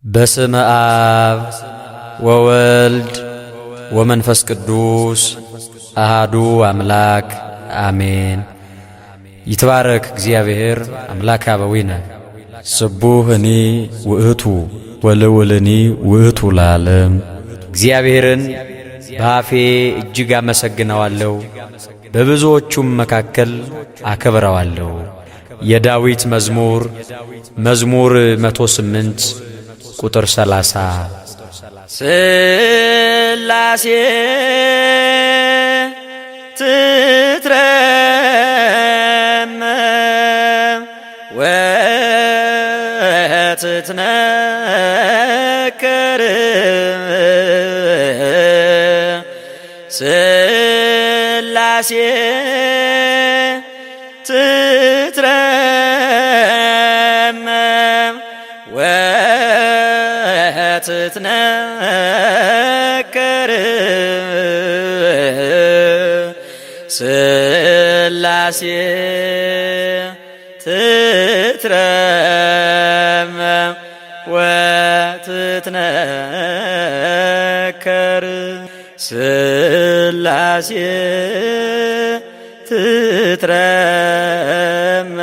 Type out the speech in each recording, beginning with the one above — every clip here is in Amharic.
በስመ አብ ወወልድ ወመንፈስ ቅዱስ አሃዱ አምላክ አሜን። ይትባረክ እግዚአብሔር አምላከ አበዊነ። ስቡህኒ ውእቱ ወልዑልኒ ውእቱ ለዓለም። እግዚአብሔርን በአፌ እጅግ አመሰግነዋለሁ፣ በብዙዎቹም መካከል አከብረዋለሁ። የዳዊት መዝሙር መዝሙር 108 ቁጥር 30። ስላሴ ትትረመም ወትትነከር፣ ስላሴ ትትረመም ወትትነከር፣ ስላሴ ትትረመም ወትትነከር፣ ስላሴ ትትረመም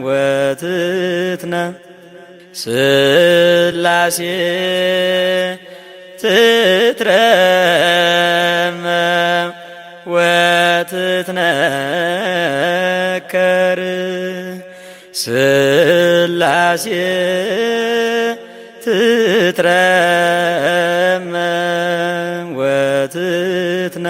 ወትትነ ስላሴ ትትረመም ወትትነከር፣ ስላሴ ትትረመም ወትትነ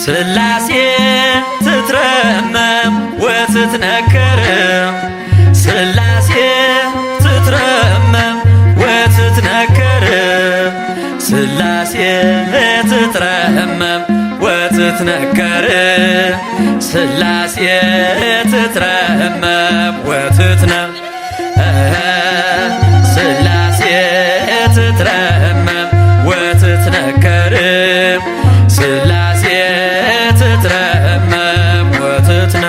ስላሴ ትትረመም ወትትነከር፣ ስላሴ ትትረመም ወትትነከር፣ ስላሴ ትትረመም ወትትነከር፣ ስላሴ ትትረመም ወትትነ ስላሴ ትትረመም ወትትነከር፣ ስላሴ ትትረመም ወትትነ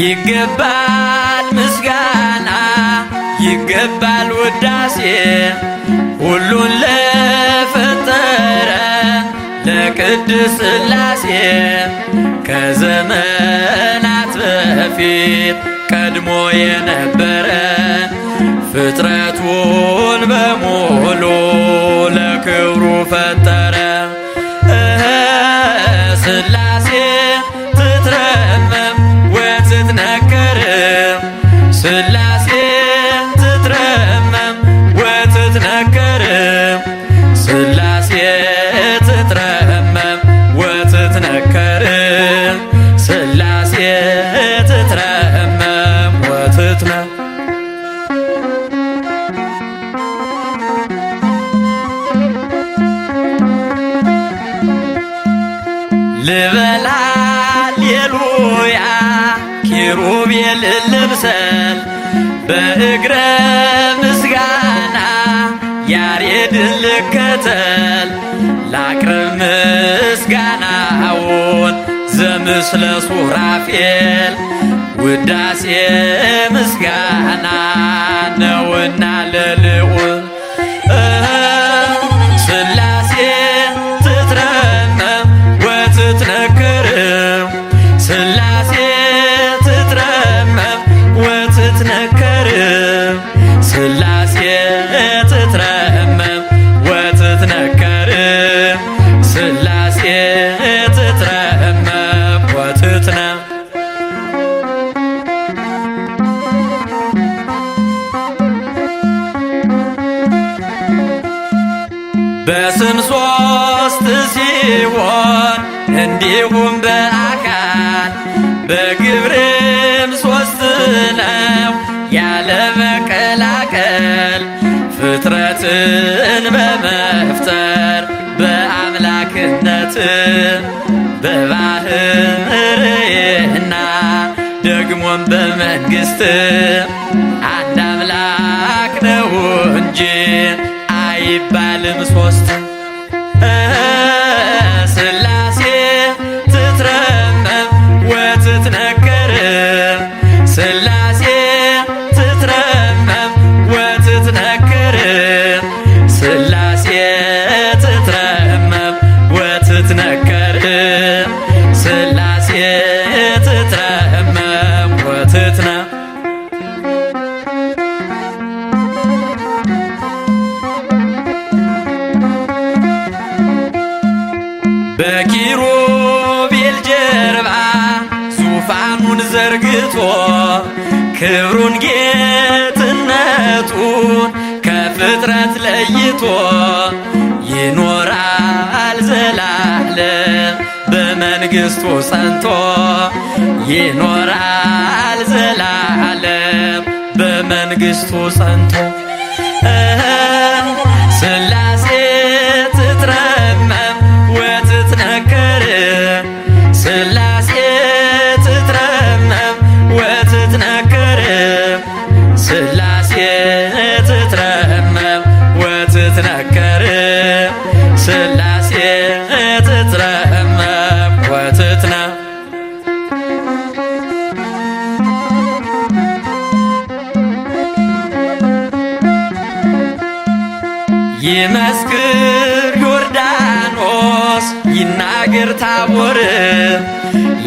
ይገባል ምስጋና ይገባል ውዳሴ ሁሉን ለፈጠረ ለቅድስት ሥላሴ፣ ከዘመናት በፊት ቀድሞ የነበረ ፍጥረቱን በሙሉ ለክብሩ ፈጠረ። ስላሴ ትትረመም ወትትነከር፣ ስላሴ ትትረመም ወትትነከር፣ ስላሴ ትትረመም ወትትነከር፣ ስላሴ ትትረመም ወትትነ ልበላ ሌሉያ ኪሩቤል ልብሰል በእግረ ምስጋና ያሬድን ልከተል ላቅርብ ምስጋናውን ዘምስለ ሱራፌል ውዳሴ ምስጋና ነውና ለልዑል። ስላሴ ትትረመም ወትትነከር፣ ስላሴ ትትረመም ወትትነከር፣ ስላሴ ትትረመም ወትትነከር፣ ስላሴ ትትረመም ወትትነ በስም ሶስት ሲሆን እንዲሁም በአካል በግብርም ሶስት ነው። ያለ መቀላቀል ፍጥረትን በመፍጠር በአምላክነት በባህርይና ደግሞም በመንግስት አንድ አምላክ ነው እንጂ አይባልም ሶስት። ስላሴ ትትረመም ወትትነከር፣ ስላሴ ትትረመም ወትትነከር፣ ስላሴ ትትረመም ወትትነከር፣ ስላሴ ትትረመም ወትትነ በኪሩቤል ጀርባ ዙፋኑን ዘርግቶ ክብሩን ጌትነቱን ከፍጥረት ለይቶ ይኖራል ዘላለም በመንግስቱ ጸንቶ፣ ይኖራል ዘላለም በመንግስቱ ጸንቶ። ስላሴ ትትረመም ወትትነከር፣ ስላሴ ትትረመም ወትትነከር፣ ስላሴ ትትረመም ወትትነከር፣ ስላሴ ትትረመም ወትትነ ይመስክር ዮርዳኖስ ይናገር ታቦር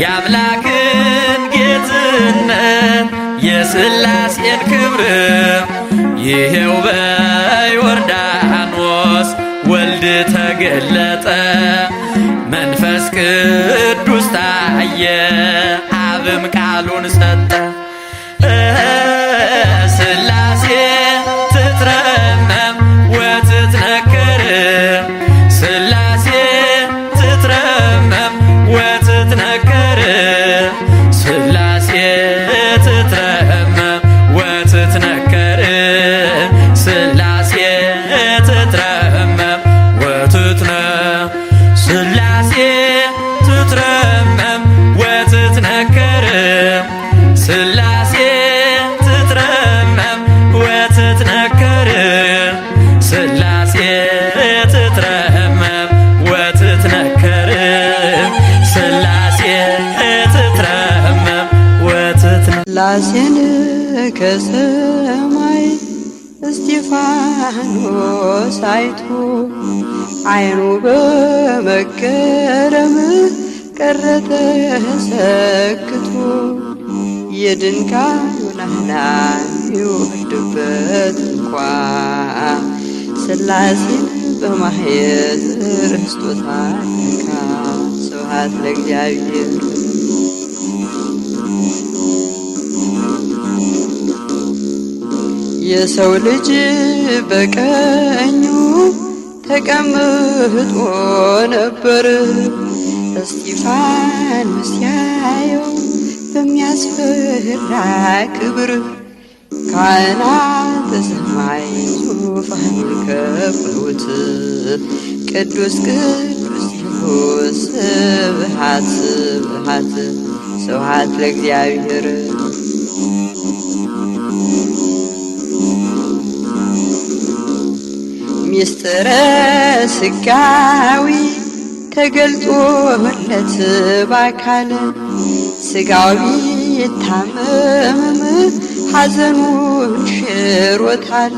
የአምላክን ጌትነት የስላሴን ክብር። ይሄው በዮርዳኖስ ወልድ ተገለጠ፣ መንፈስ ቅዱስ ታየ፣ አብም ቃሉን ሰጠ። ስላሴ ትትረመም ወትትነከር፣ ስላሴ ትትረመም ወትትነከር፣ ስላሴ ትትረመም ወትትነከር፣ ስላሴ ትትረመም ወትትነ ስላሴ ትትረመም ወትትነከር፣ ስላሴ ትትረመም ወትትነከር፣ ስላሴ ትትረመም ወትትነከር፣ ስላሴ ትትረመም ወትትነ ስላሴን ከሰማይ እስጢፋኖስ አይቶ ዓይኑ በመገረም ቀረ ተሰክቶ፣ የድንጋዩን አህላን ይወርድበት እንኳ ስላሴን በማየት ረስቶታል። ስብሐት ለእግዚአብሔር። የሰው ልጅ በቀኙ ተቀምጦ ነበር። እስጢፋኖስ ሲያየው በሚያስፈራ ክብር፣ ካህናተ ሰማይ ዙፋኑን ከበቡት። ቅዱስ ቅዱስ ይሁን ስብሐት ስብሐት ስብሐት ለእግዚአብሔር። ሚስጥረ ስጋዊ ተገልጦለት ባካል፣ ስጋዊ የታመመ ሐዘኑን ሽሮታል።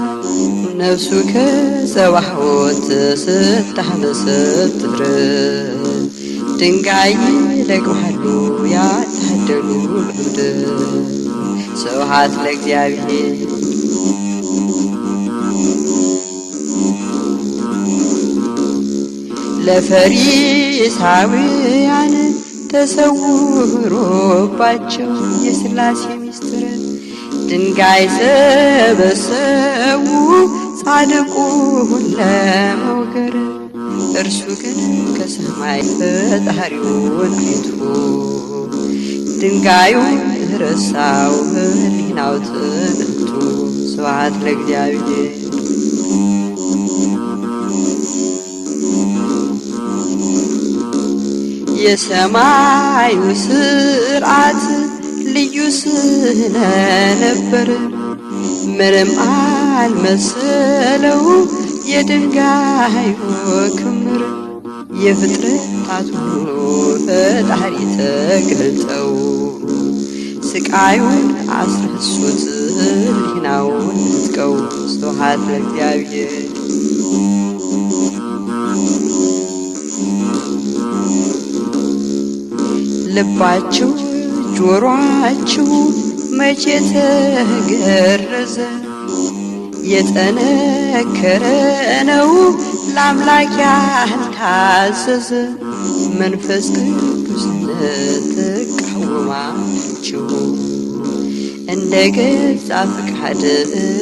ነፍሱ ከጸባዖት ስታመሰጥር ድንጋይ ይለቅማሉ ያታደሉ እብድ። ስብሐት ለእግዚአብሔር። ለፈሪሳውያን ተሰውሮባቸው የሥላሴ ምስጢር፣ ድንጋይ ሰበሰቡ ጻድቁን ለመውገር። እርሱ ግን ከሰማይ ፈጣሪውን አይቶ ድንጋዩ ረሳው ህሊናው ትንቱ። ስብሐት ለእግዚአብሔር። የሰማዩ ስርዓት ልዩ ስለነበር ምንም አልመሰለው የድንጋዩ ክምር። የፍጥረታት ሁሉ ፈጣሪ ተገልጠው ስቃዩን አስረሱት ህሊናውን ንጥቀው። ስብሐት ለእግዚአብሔር። ልባችሁ ጆሮአችሁ መቼ ተገረዘ? የጠነከረ ነው ለአምላክ ያልታዘዘ። መንፈስ ቅዱስን ትቃወማችሁ እንደ ገዛ ፍቃድ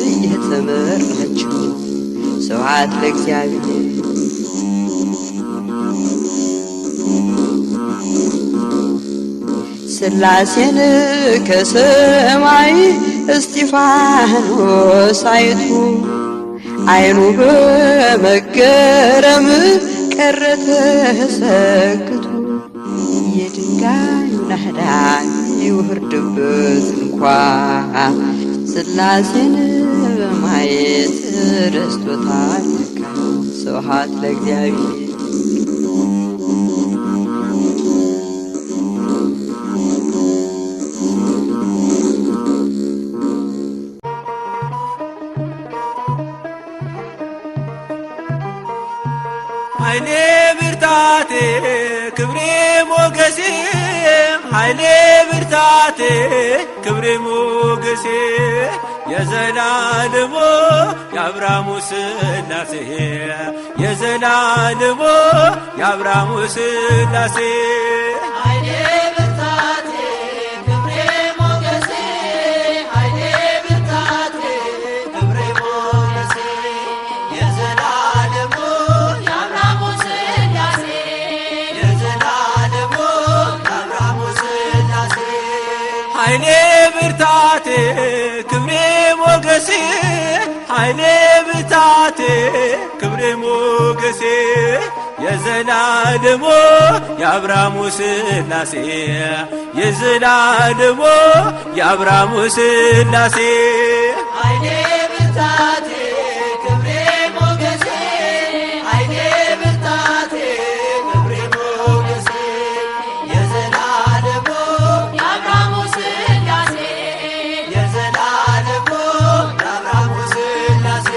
እየተመራችሁ። ስብሐት ለእግዚአብሔር። ሥላሴን ከሰማይ እስጢፋኖስ አይቶ ዓይኑ በመገረም ቀረ ተሰክቶ። የድንጋዩ ናዳ ይውርድበት እንኳ ሥላሴን በማየት ረስቶታል። ስብሐት ለእግዚአብሔር። ኃይሌ ብርታቴ ክብሬ ሞገሴ፣ ኃይሌ ብርታቴ ክብሬ ሞገሴ፣ የዘላለሙ የአብርሃሙ ሥላሴ፣ የዘላለሙ የአብርሃሙ ሥላሴ። ኃይሌ ብርታቴ ክብሬ ሞገሴ፣ ኃይሌ ብርታቴ ክብሬ ሞገሴ፣ የዘላለሙ የአብርሃሙ ሥላሴ፣ የዘላለሙ የአብርሃሙ ሥላሴ። ኃይሌ ብርታቴ ክብሬ ሞገሴ፣ ኃይሌ ብርታቴ ክብሬ ሞገሴ፣ የዘላለሙ የአብርሃሙ ሥላሴ፣ የዘላለሙ የአብርሃሙ ሥላሴ። ኃይሌ ብርታቴ ክብሬ ሞገሴ፣ ኃይሌ ብርታቴ ክብሬ ሞገሴ፣ የዘላለሙ የአብርሃሙ ሥላሴ፣ የዘላለሙ የአብርሃሙ ሥላሴ።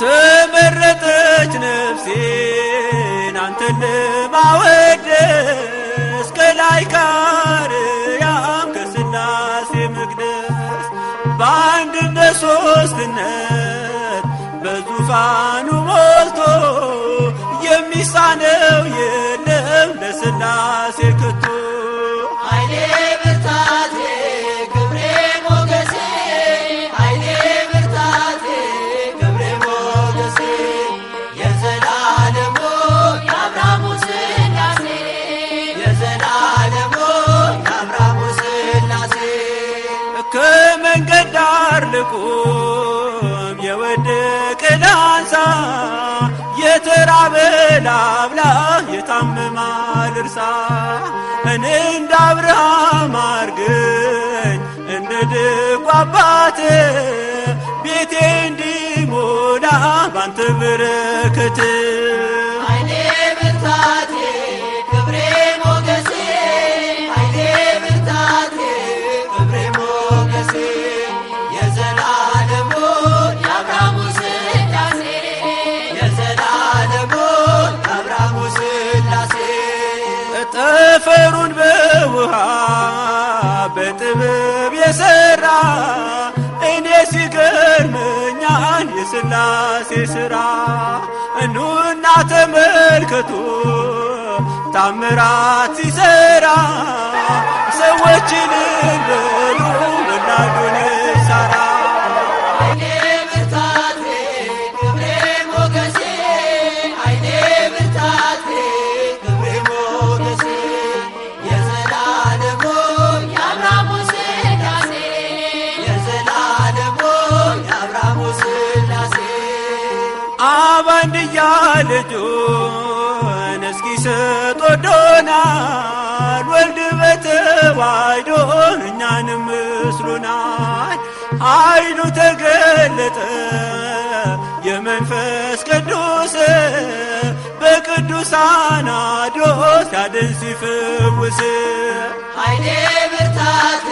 ተመረጠች ነፍሴን አንተን ለማወደስ ከላይ ከአርያም ከሥላሴ መቅደስ፣ በአንድነት ሦስትነት በዙፋኑ ሞልቶ የሚሳነው የለም ለሥላሴ ከቶ። ኃይሌ ብርታቴ ክብሬ ሞገሴ፣ ኃይሌ ብርታቴ ክብሬ ሞገሴ፣ የዘላለሙ የአብርሃሙ ሥላሴ፣ የዘላለሙ የአብርሃሙ ሥላሴ። ከመንገድ ዳር ልቁም የወደቀ ላንሳ፣ የተራበ ላብላ፣ የታመመ ልርሳ። እኔ እንደ አብርሃም አርገኝ እንደ ደጉ አባት፣ ቤቴ እንዲሞላ ባንተ በረከት። ኃይሌ ብርታቴ ክብሬ ሞገሴ፣ ኃይሌ ብርታቴ ክብሬ ሞገሴ፣ የዘላለሙ የአብርሃሙ ሥላሴ፣ የዘላለሙ የአብርሃሙ ሥላሴ። ጠፈሩን በውሃ በጥበብ የሠራ እኔ ሲገርመኛል የሥላሴ ሥራ። ኑና ተመልከቱ ታምራት ሲሠራ፣ ሰዎችን በሉ ወላዱን ሳራ። ኃይሌ ብርታቴ ክብሬ ሞገሴ፣ ኃይሌ ብርታቴ ክብሬ ሞገሴ፣ የዘላለሙ የአብርሃሙ ሥላሴ፣ አንድያ ልጁን እስኪሰጥ ወዶናል። ወልድ በተዋሕዶ እኛንም ምስሉናል። ኃይሉ ተገለጠ የመንፈስ ቅዱስ በቅዱሳን አድሮ ሲያድን ሲፈውስ። ኃይሌ ብርታቴ